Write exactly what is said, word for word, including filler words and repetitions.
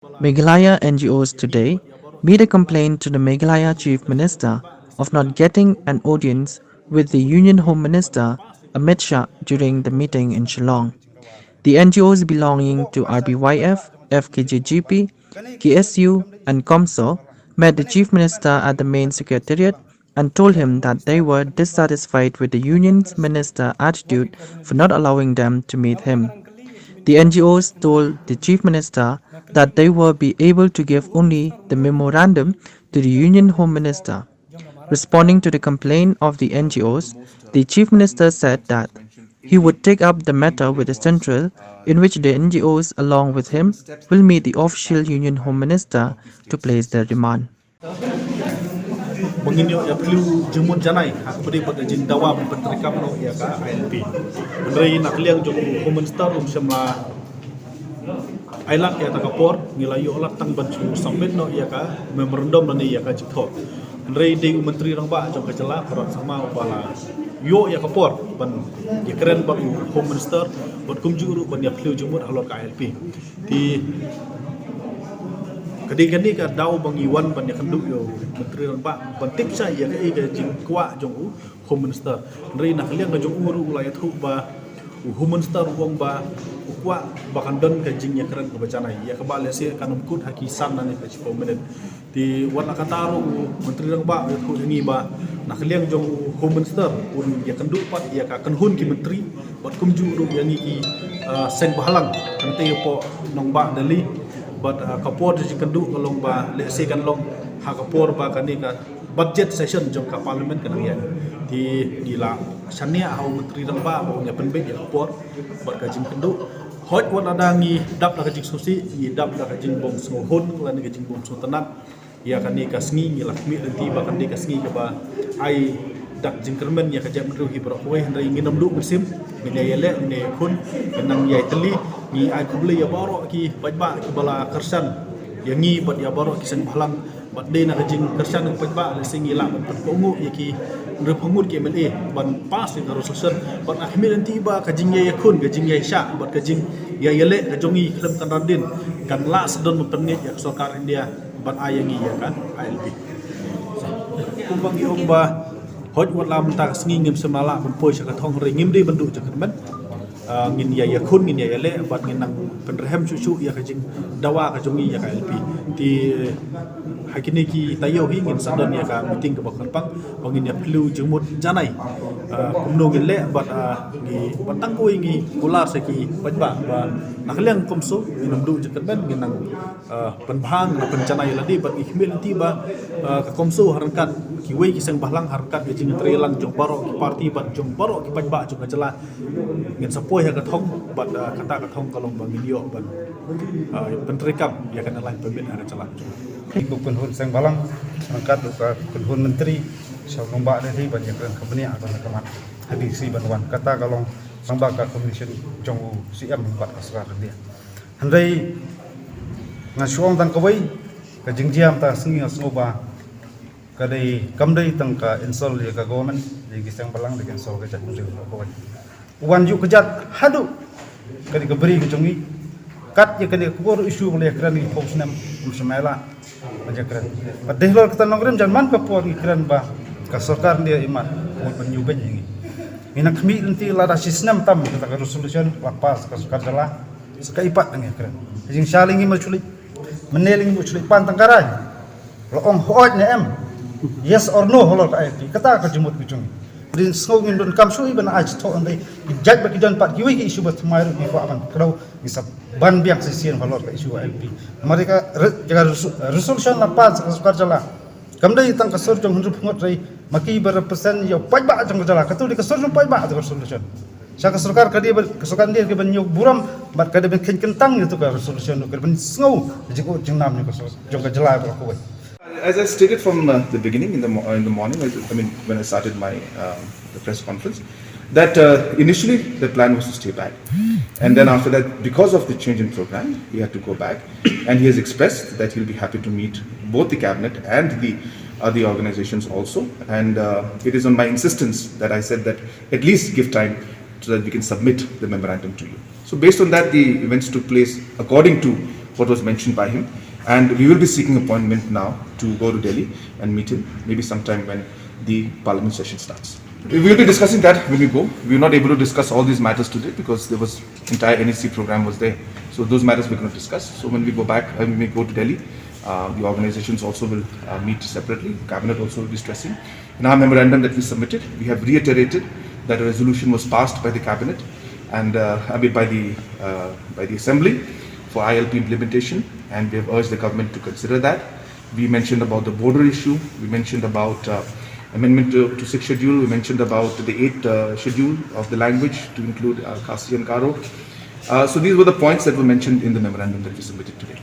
Meghalaya N G Os today made a complaint to the Meghalaya Chief Minister of not getting an audience with the Union Home Minister Amit Shah during the meeting in Shillong. The N G Os belonging to R B Y F, F K J G P, K S U, and COMSO met the Chief Minister at the main secretariat and told him that they were dissatisfied with the Union's minister attitude for not allowing them to meet him. The N G Os told the Chief Minister that they will be able to give only the memorandum to the Union Home Minister. Responding to the complaint of the N G Os, the Chief Minister said that he would take up the matter with the Central, in which the N G Os along with him will meet the official Union Home Minister to place their demand. Bangin yo ya plu jumut janai aku beri pada jin dawa pun penerikam no ya ka I L P. Meneri nak liang jong Home Minister um semla ailak ya taka por ngila yo lat tang ban chu submit no ya ka memorandum ni ya ka jikho. Meneri di menteri rang ba jong ka jela perat sama bala yo ya ka por ban ya keren ba Home Minister ban kumju ru ban ya plu jumut halor ka I L P. Ti kadi kani ka daw bang iwan ban ya kendu yo menteri rang ba ban tip sa ya ka i ka jingkwah jong u Home Minister. Ri na kaliang ka jong u ru la ya thu ba u Home Minister u ong ba u kwah ba kan don ka jing ya keren ka ba janai ya ka ba le se kan um kut ha ki san na ne ka chi four minute. Ti wan la ka ta ru u menteri rang ba ya thu ya ngi ba na kaliang jong u Home Minister un ya kendu pat ya ka kenhun ki menteri bat kumju ru ya ngi ki seng bahalang kan te po nong ba Delhi bat ka por ji kendu ka long ba le se kan long ha ka por ba kani ka budget session jong ka parliament ka nang ïa. Ti ngi la shania ha u menteri rang ba ba u ïa pynbeit ïa ka por bad ka jingkynduh. Hoi wat lada ngi dap da ka jingsngewsih ngi dap da ka jingbym sngewhun lane ka jingbym sngewtynnat. Ïa kane ka sngi ngi la khmih lynti ba kane ka sngi kaba ai dak jingkyrmen ïa ka jaitbynriew hi baroh kawei hynrei ngin ym duh mynsiem ngin ïa ïaleh ngin ïa ïakhun ngin nang ïai tylli. Ngi ai khublei ïa baroh ki paidbah kiba la kyrshan ïa ngi bad ïa baroh ki seng bhalang. Bad dei na ka jingkyrshan ka paidbah lehse ngi lah ban pynkohnguh ïa ki hynriewphew ngut ki M L A ban pass ïa ka resolution bad nga khmih lynti ba ka jingïakhun ka jingïaishah bad ka jingïaleh ka jong ngi khlem kan ran dien kan lah sdang ban pynngeit ïa ka sorkar India ban ai ïa ngi ïa ka I L P. Kumba ngi ong ba hoi wat la mynta ka sngi ngim shem lah ban poi sha ka thong hynrei ngim dei ban duh jingkyrmen. Ngin ïa ïakhun ngin ïa ïaleh bad ngin nang pynrhem shuh shuh ïa ka jingdawa ka jong ngi ïa ka I L P. Ti ha kine ki taïew hi ngin sa don ïa ka meeting kaba kyrpang ba ngin ïa phylliew jingmut janai kumno ngin leh bad ngi bad tang kawei ngi kular sa ki paidbah ba na ka liang COMSO ngin ym duh jingkyrmen ngin nang pynbha ngi nang pynjanai ïa lade bad ngi khmih lynti ba ka COMSO ha ryngkat kiwei ki seng bhalang ha ryngkat ka jingïatreilang jong baroh ki parti bad jong baroh ki paidbah jong ka jylla. Ngin sa poi ha ka thong bad kata ka thong ka long ba ngin ïoh ban pyntreikam ïa ka nalai pynbit ha ka jylla. Ki kynhun seng bhalang ryngkat ka kynhun menteri sha nongbah Delhi ban ïakren ka bniah ban ka mat ha D C ban wan kata ka long sangba ka commission jong u C M bad ka sorkar India. Hynrei nga shu ong tang kawei ka jingjia mynta sngi nga sngew ba ka dei kam dei tang ka insult ïa ka government dei ki seng bhalang dei ka insult ka jaitbynriew ka kawei. Wan juk ka jat haduh ka dei ka bri ka jong ngi kat ïa ka dei ka por issue ka leh kren ngi pok snem um shem la. Aja kren. Ba dei lor kata nongrim jan man ka por ngi kren ba ka sorkar India imat ka ban ïuh beiñ ngi. Ngi nang khmih lynti lada shi snem tam kata ka resolution la pass ka sorkar jylla. Sa ka ipat ngi kren. Jingshah ngi ma chulit. Mynne ngi ma chulit pan tang karai. La ong hooid ne em. Yes or no halor ka I L P. Kata ka jingmut ka jong ngi. Rin sngew ngin don kam shuh ban ai chi thoh ndai. Ki jait ba ki don pat kiwei ki issue ba thymmai ruh ngi kwah ban kdew ngi sa ban biang shisien halor ka issue I L P. Namar ka resolution la pass ka sorkar jylla. Kam dei tang ka sur jong hynriewphew ngut hynrei ma ki ba represent ïa u paidbah jong ka jylla. Katu dei ka sur jong u paidbah ka resolution. Sha ka sorkar ka dei ban ka sorkar India ka ban ïoh burom bad ka dei ban kheiñ kyntang ïa tu ka resolution ka dei ban sngew ka jingkut jingnam jong ka jylla ba kawei. As I stated from uh, the beginning in the mo- in the morning, I, I mean when I started my uh, the press conference, that uh, initially the plan was to stay back, and then after that, because of the change in program, he had to go back, and he has expressed that he'll be happy to meet both the cabinet and the other organizations also, and uh, it is on my insistence that I said that at least give time so that we can submit the memorandum to you. So based on that, the events took place according to what was mentioned by him. And we will be seeking appointment now to go to Delhi and meet him, maybe sometime when the parliament session starts. We will be discussing that when we go. We were not able to discuss all these matters today because there was entire N E C program was there. So those matters we're going to discuss. So when we go back, when we go to Delhi, uh, the organizations also will uh, meet separately. Cabinet also will be stressing. In our memorandum that we submitted, we have reiterated that a resolution was passed by the cabinet and uh, I mean by the uh, by the assembly for I L P implementation, and we have urged the government to consider that. We mentioned about the border issue. We mentioned about uh, amendment to, to sixth schedule. We mentioned about the eighth uh, schedule of the language to include uh, Khasi and Garo. Uh, so these were the points that were mentioned in the memorandum that we submitted today.